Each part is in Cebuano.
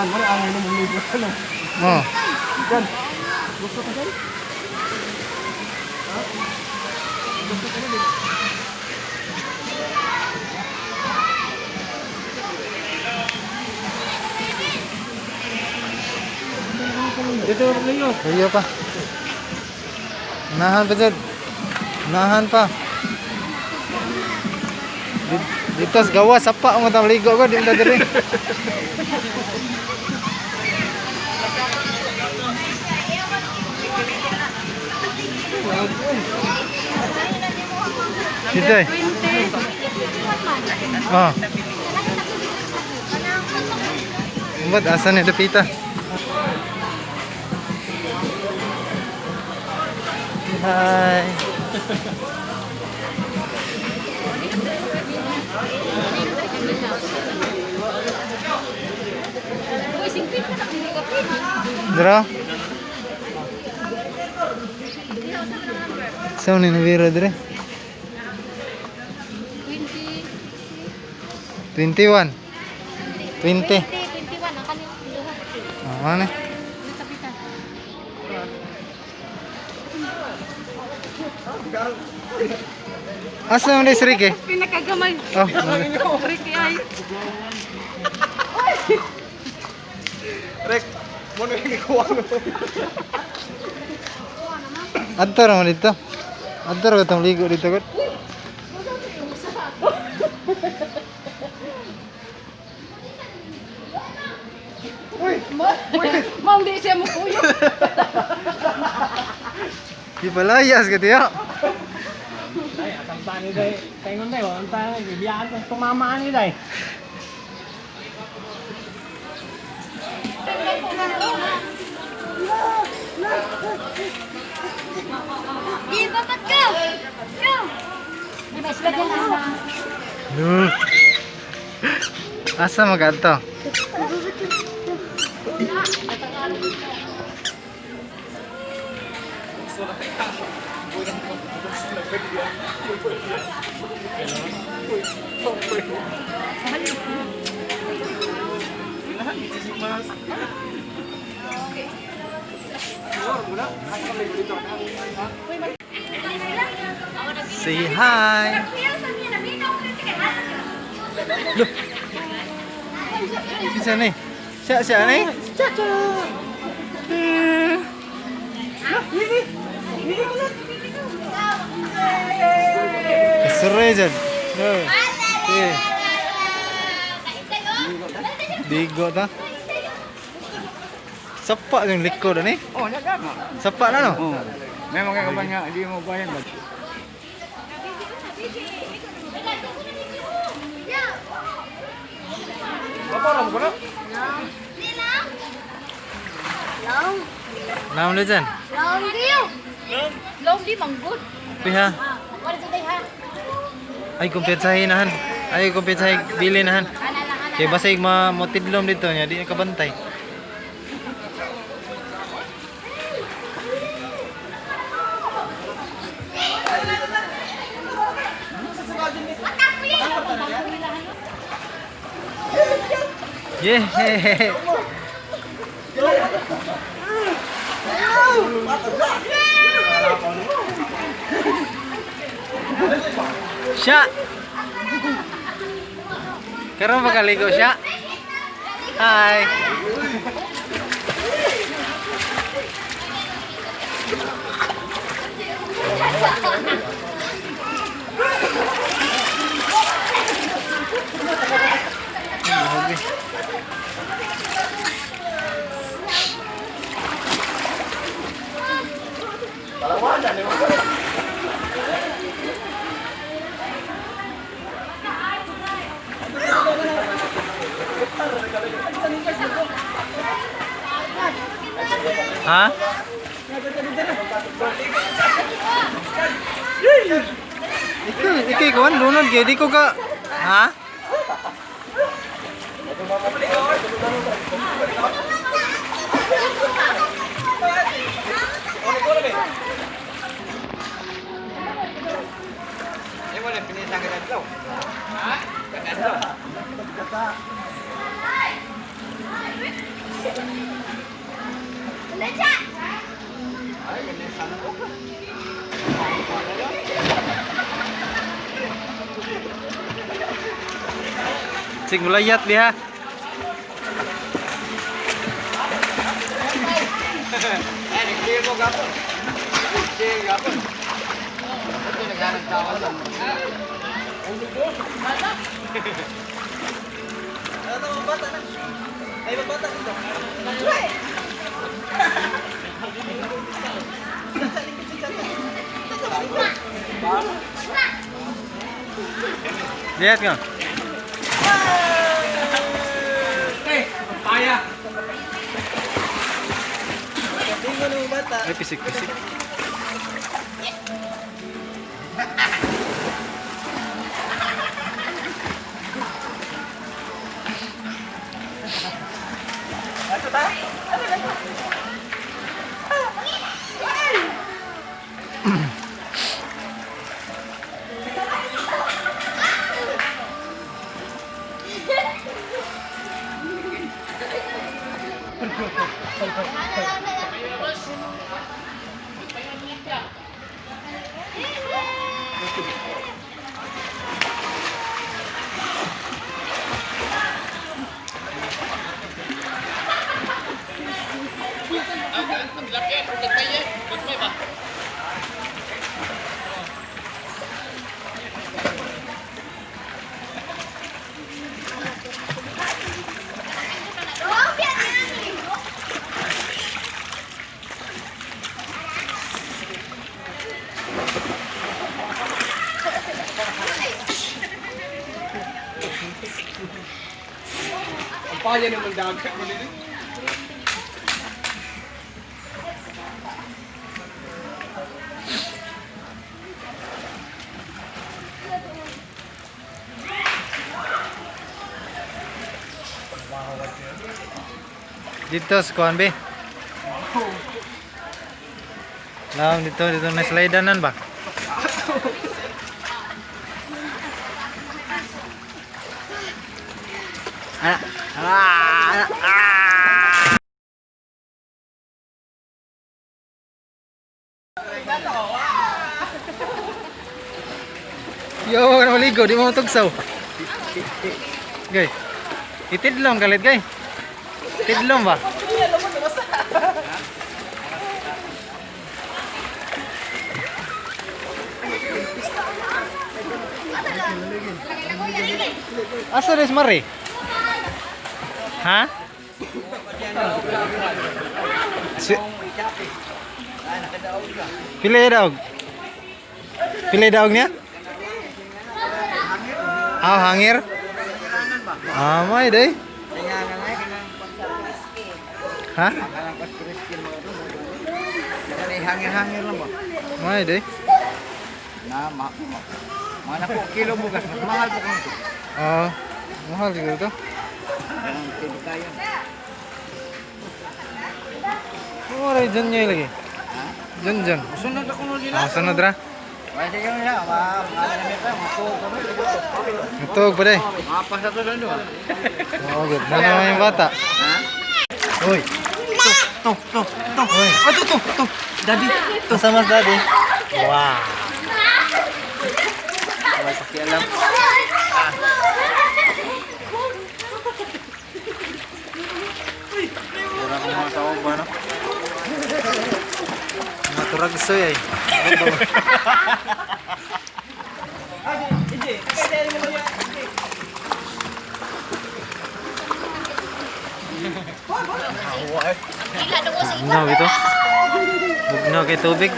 Kan, wala ang inom ng libro ka lang. Oh. Kan, gusto ka kan? Ha? Gusto ka na din. Dito ako ligo. Luyo pa. Unahan pa dyan. Unahan pa. Dito sa gawa, sapa ang matang ligo ko. Di mo diri. Dito eh. Oh. Ba't asa ni Lupita? Hi. Dra? Sa ni nabira dire? 21. 20. 21 ang kanyang duha. Ah, ano? Nakapitan. Asa man ni si Ricky? Pinakagamay. Oh, Ricky ay. Rek, mo na yung ikuha mo. Adto ra man dito. Adto ra katong ligo dito gud. Ma'am, di siya mukuyo. Gipalayas ka tiyo. Ay, atang ni day. Kaingon day, walang tayo. Bibiyaan pa tumamaan ni day. Di, babat go! Go! Di ba sila dyan ah? No. Asa magadto? Say hi. Loh. Siya ni. Siya siya ni. Siya siya. Sure jud. Eh. Bigo ta. Sapa yung likod ni. Oh, nagama. Sapa na no. Oh. May mga kabanya, hindi mo bayan ba? Apa mo na? Long. Naon na dyan? Long di. Long di manggod. Piha. Wala sa day ha. Ay kumpetsahin nahan. Ay kumpetsahin bili nahan. Kay basig ma motidlom dito niya di na kabantay. Yeah. Siya. Karon ba kaligo siya? Hi. Grabe. Ha? Ikaw, ikaw, ikaw, lunod, kaya di ko ka... Ha? Lecha! Ay, ganyan sana ko. Sig mulayat biha. Ay, nag-clear mo gapon. Nag-clear gapon. Ito, naghanap tao lang. Lihat ka. Eh, paya. Ay, pisik, pisik. Wow, biyan yan! Ang paya naman dagat mo nito. Dito sa kuan be. Lang dito dito na slideanan ba? Ah, ah, ah. Yo, na maligo, di mo matugsaw. Gay. Itidlong kalit gay. Tidlong ba? Asa res mare? Ha? Si Pila daog? Pila daog niya? Ah, hangir? Ah, may day. Ha? Kanang paskuriskin mo ito. Kanang hangir-hangir lang ba? May day. Na, ma, ma. Mga nako, kilo bugas. Mas mahal po kung ito. Ah, mahal siguro to. Kanang kilo tayo. Oh, ray dyan niya lagi. Dyan dyan. Sunod ako nun nila. Ah, sunod ra. Wala sige nila. Mga mga pa, mga tuog kami. Itog pa day. Mga pasa to lang doon. Oh, good. Na naman yung bata. Ha? Uy. To, to, to, to. Uy. Ah, to, to, to. Daddy. To sama sa daddy. Wow. Wala pakialam. Wala akong mga tao ba, no? Mga turagsoy ay. Bugnaw ito. Bugnaw kay tubig.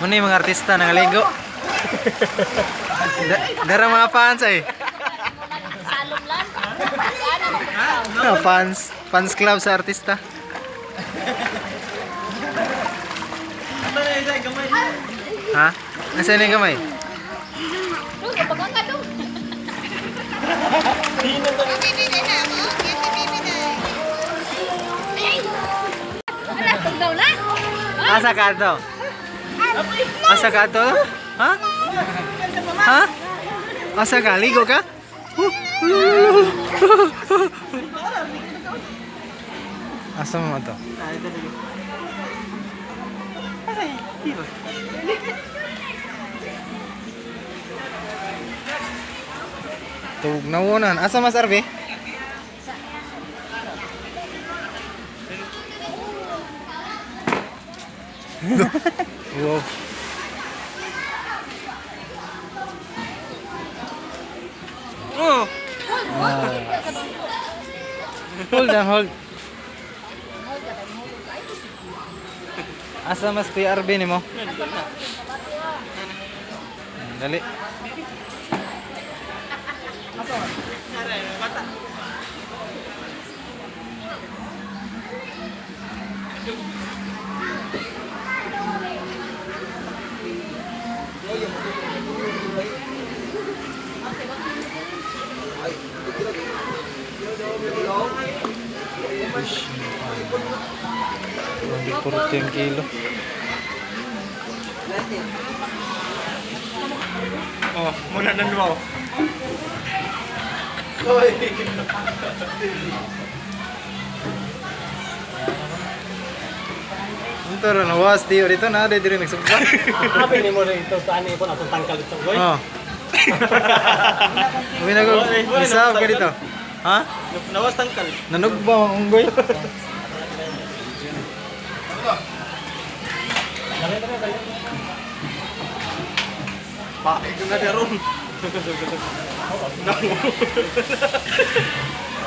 Muna yung mga artista nangaligo. Dara mga fans ay. Ah, fans. Fans club sa artista. Ha? Nasaan na yung kamay? Asa ka to? Asa ka to? Ha? Ha? Asa ka? Ligo ka? Asa mo to? Tug nawunan. Asa mas Arbe? Wow. Oh. Ah. Hold on, hold. Asa mas Kuya Arbe ni mo? Dali. Fish. 240 ang kilo. Oh, muna na mo. Unta ra na was tiyo dito na diri nagsugba. Abi ni mo rin ito saan ipon atong tangkal ito, boy. Oh. Uwi na ko. Isab ka dito. Ha? Nawas tangkal. Nanugba ang unggoy. Paik na ron.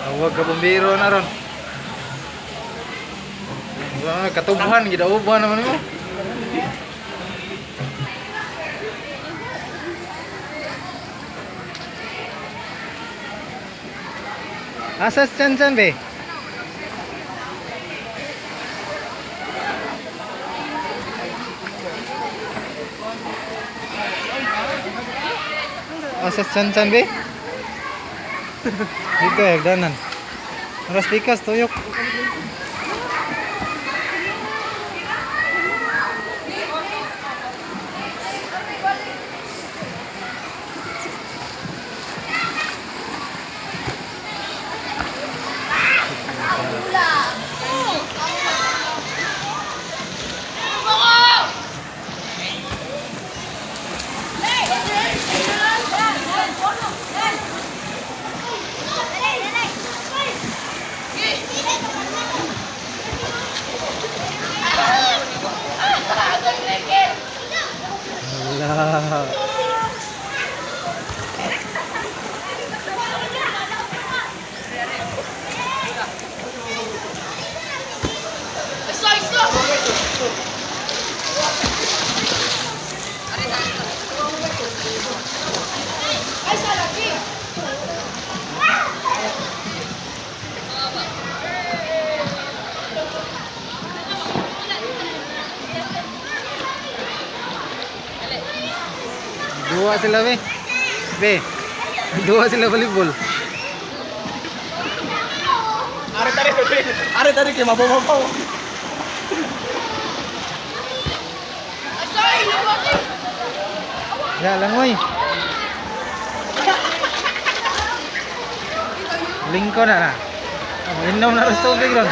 Tawag ka bumbiro na ron. Wala na katubhan gidauban naman nimo. Asa si Chan Chan be? Asa si Chan Chan be? Dito eh, hagdanan. Oras pikas, tuyok. Wala. Dua sila be. Be. Dua sila volleyball. Are tare are tare kay mabaw-mabaw. Ya, langoy. Lingko na na. Inom na rin tubig ron.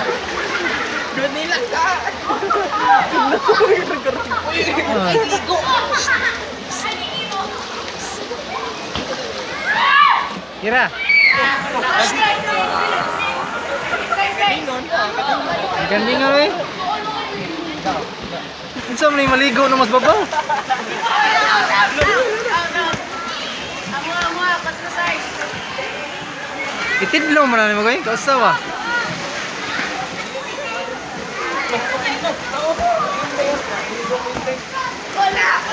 Nila ka. Ah. Kira. Gandingon eh. Unsa man yung maligo na mas babaw? Itidlo man na nimo koy, kausa ba?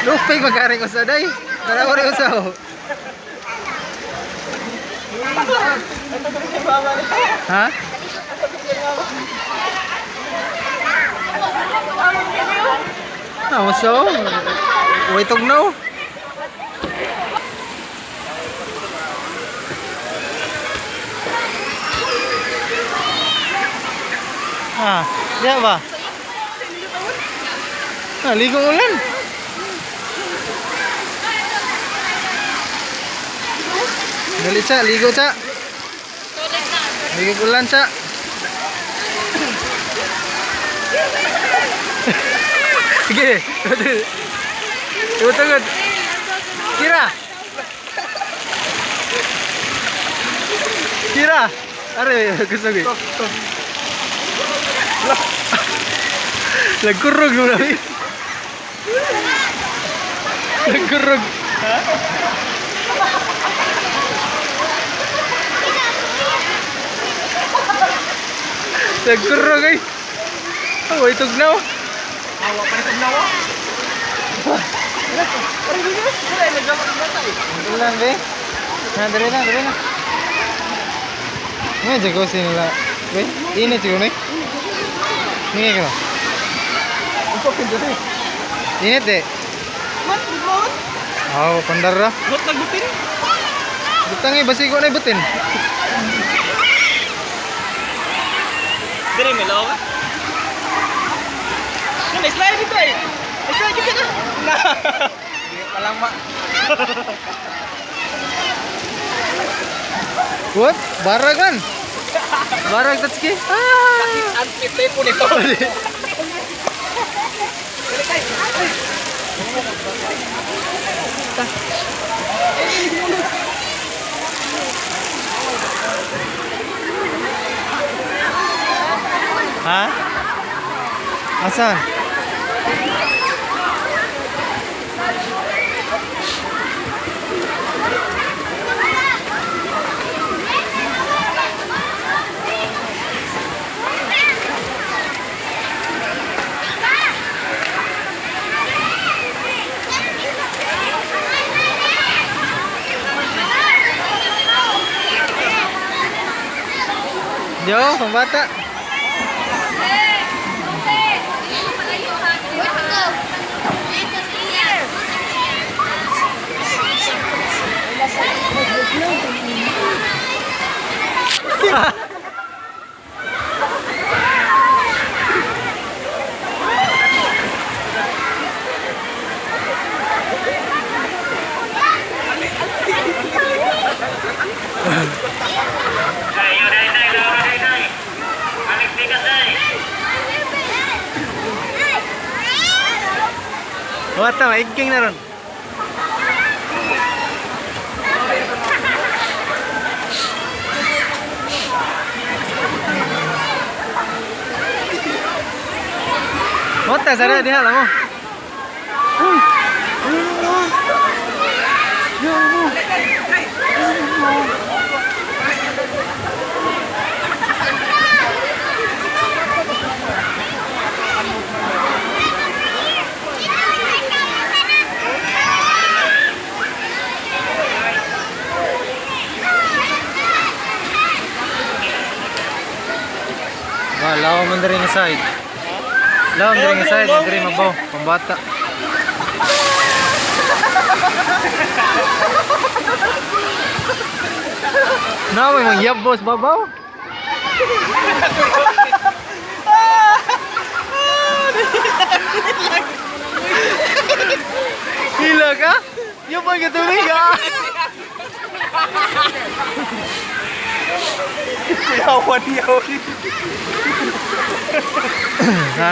Lupay magkari ko sa day. Tara ori usa. Oh. Ha? Ah, so, way tugnaw. Ah, diya ba? Ah, ligong ulan. Dali cha, ligo cha. Ligo ulan cha. Sige. Tugod. Kira. Kira. Are, gusto ko. Nagkurog mo na. Nagkurog. Nagkurog ay. Oh, way tugnaw. Awa pa rin tugnaw. Ulan be. Ha, dali na, dali na. Nga jago sinila. Be, init siguro ni. Ningi ka. Init eh. Man, man. Aw, pandar ra. Got nagbutin. Butang eh, basi ko na ibutin. Dire may lawa ka. Ano, slide dito eh. Slide dito na. Na. Palang ma. What? Barag man. Barag tatski. Ah! Ang po nito. Ha? Asan? Yo, pambata. Wata, maigking na ron. Wata, sara diha lang mo. Uy! Uy, ano mo? Yo mo. Wah, lawa man diri nga side. Lawa man diri nga side, diri mabaw, pambata. Na may mga yabos babaw. Hila ka? Yapan ka tubig ka? Kuyawan yaw. Ha?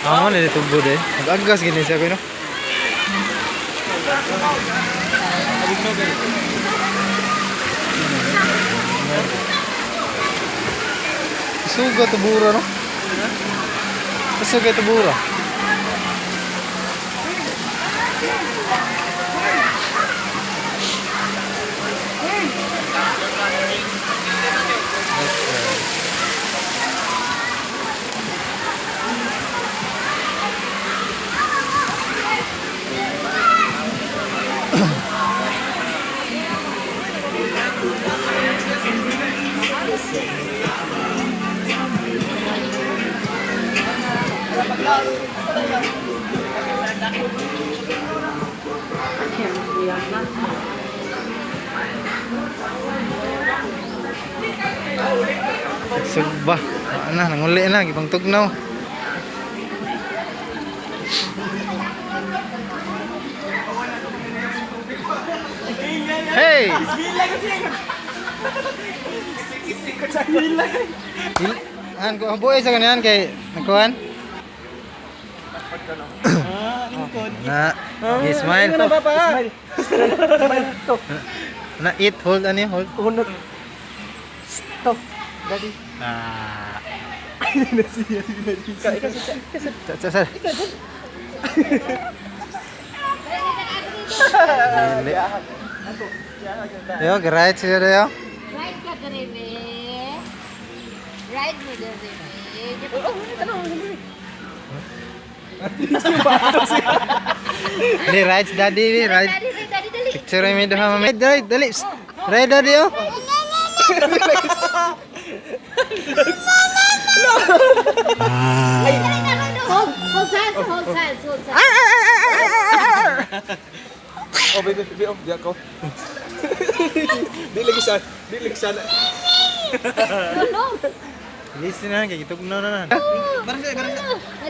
Ako na dito bud eh. Nag-agas gini siya ko no. Suga tubura no. Suga tubura. Sugba. Ana nanguli na gipang tugnaw. Hey! Han ko buhay sa kanyan kay nagkuhan. Na, okay, smile. Smile. Smile. To. Na eat, hold ano yun, hold. Unot. Stop. Daddy. Ah. Ikaw, ikaw, ikaw, Sa sa. Dili. Yo, right siya yo. Ride ka dere, be. Ride mo dere, be. Dili rides daddy, ride. Daddy, daddy, daddy, dali. Picture mi duha mami. Ride, dali. Psst. Ride daddy oh. Ah. Hold, hold hands, hold hands, hold hands. Oh, baby, baby, oh, di ako. Di lagi siya, di lagi siya. No, no. Listen na kay gitugnaw na na. Dali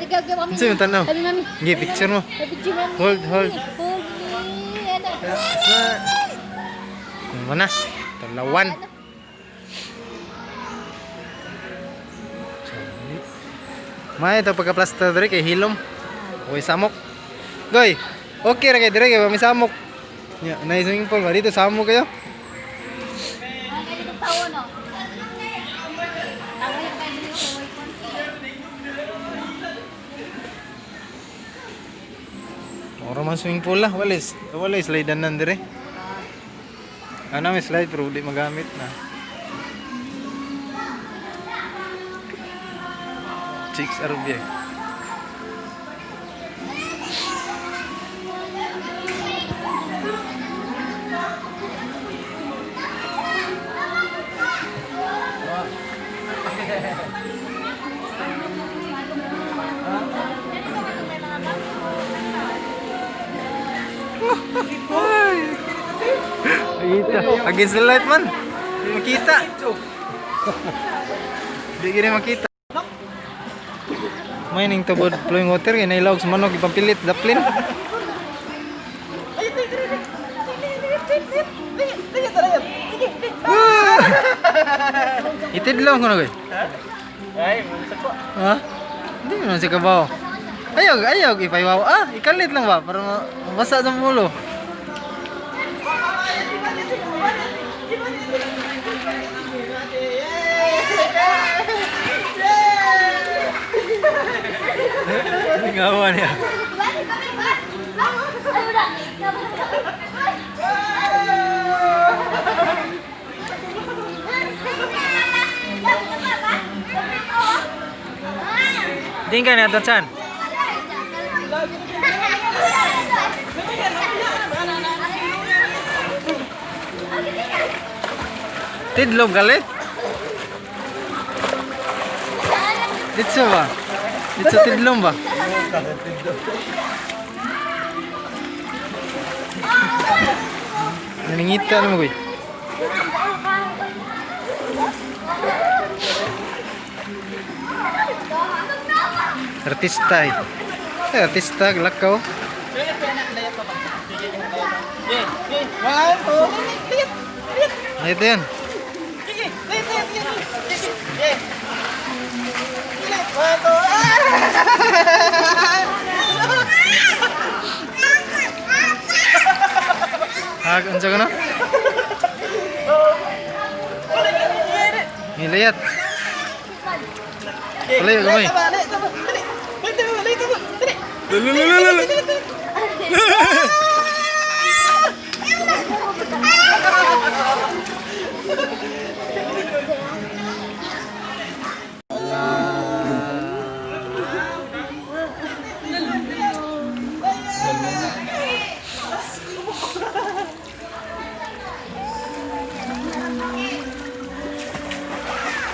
ka, ka, mami. Unsa yung tanaw? Sabi, mami. Sige, picture mo. Picture mami. Hold, hold. Hold me. Ano? Ano na? Talawan. May ito pagka-plaster diri kay hilom. Uy samok. Goy. Okay ra kay diri kay may samok. Nya, na swimming pool ba dito samok kayo? Ang galing ng tawa, no? Tawa yung kayo dito, may konti. Oro man swimming pool lah, wala is. Wala slide nan diri. Ano may slide pero di magamit na. Chicks Arabia. Kita. Against the light man. Di makita. Di gini makita. May ning tubod flowing water kay nailawg sa manok ipampilit daplin. Itidlong ko na koy. Ay, sa ko. Ha? Hindi mo naman siya kabaw. Ayaw, ayaw, ipaywaw. Ah, ikalit lang ba? Para mabasa sa mulo. Ngawa niya. Ay, wala. Tingin ka niya, Chan. Tidlom galit? Ditso ba? Ditso tidlom ba? Naningita naman ko. Artista eh. Eh, artista, lakaw. One, two, three. Ay, ito yan. One, two, ah! Ha, unsa ka na? Nilayat. Palayo gamay.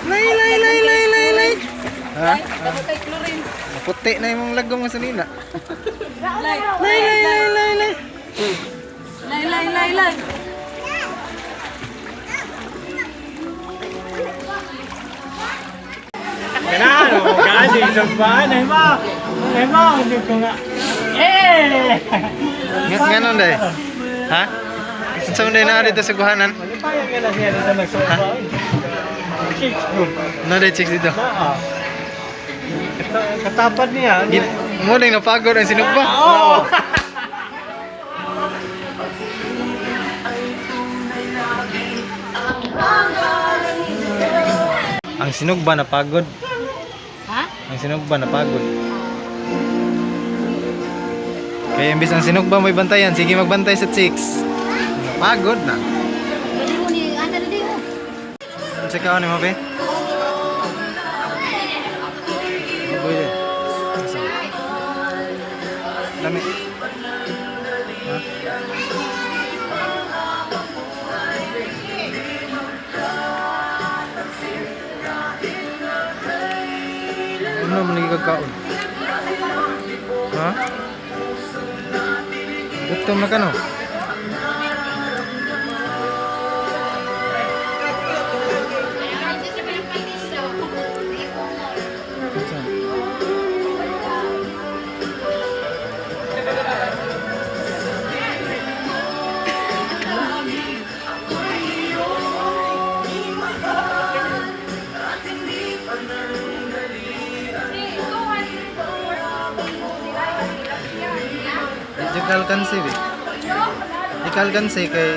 Lay, lay, lay, lay, lay, lay. Ha? Maputi na yung lagong mo sa nila. Lay, lay, lay, lay, lay. Lay, lay, lay, lay. Ganaan, oh, gani, sampahan, ay mo. Ay mo, hindi ko nga. Eh! Nga, nga nun, day. Ha? Unsa man na dito sa guhanan? Malipayan nga na siya dito nagsuba. Chicks group. Na day chicks dito. Naa. Katapad niya. Mo nang napagod ang sinugba. Oo. Ang sinugba napagod. Ha? Ang sinugba napagod. Kaya imbis ang sinugba may bantayan, sige magbantay sa chicks. Napagod na. Dali mo ni ana dali mo. Unsa ka ni mo be? Maboy de. Asa? Lami. Ha? Ano man lagi kagkaon? Ha? Gutom na ka no? Unsa? Di kalkansi be. Di kalkansi kay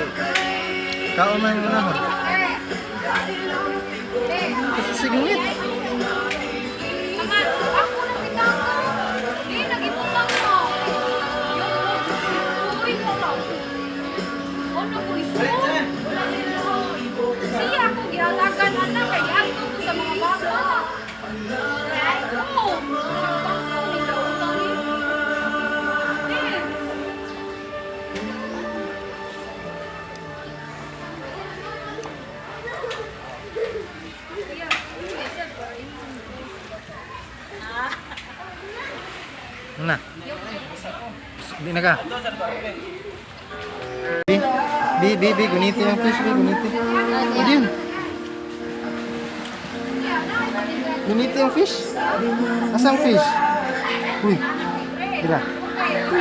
kaon man yung unahon. Sigungit. Siya ako gihatagan anak kay giadto ko sa mga bata. Oo. Ni kautang ni. Eh. Na. Di na ka. B, B, B, B, guniti ang fish, B, guniti. Ano yun? Guniti ang fish? Asang fish? Uy, dira.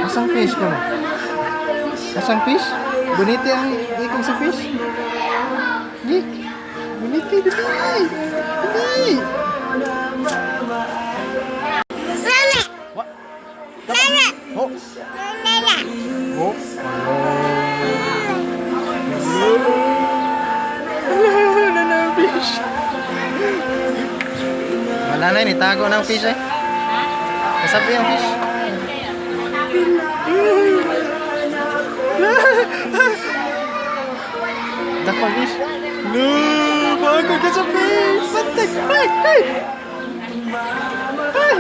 Asang fish ka mo? Asang fish? Guniti ang ikong sa fish? Di. Guniti, dali. Dali. Wa- Oh. Oh. Wala na ang fish. Wala na yun, itago na ang fish eh. Kasabi ang fish. Dako ang fish. No, bago ka sa fish. Patay. Ay, ay. Ay.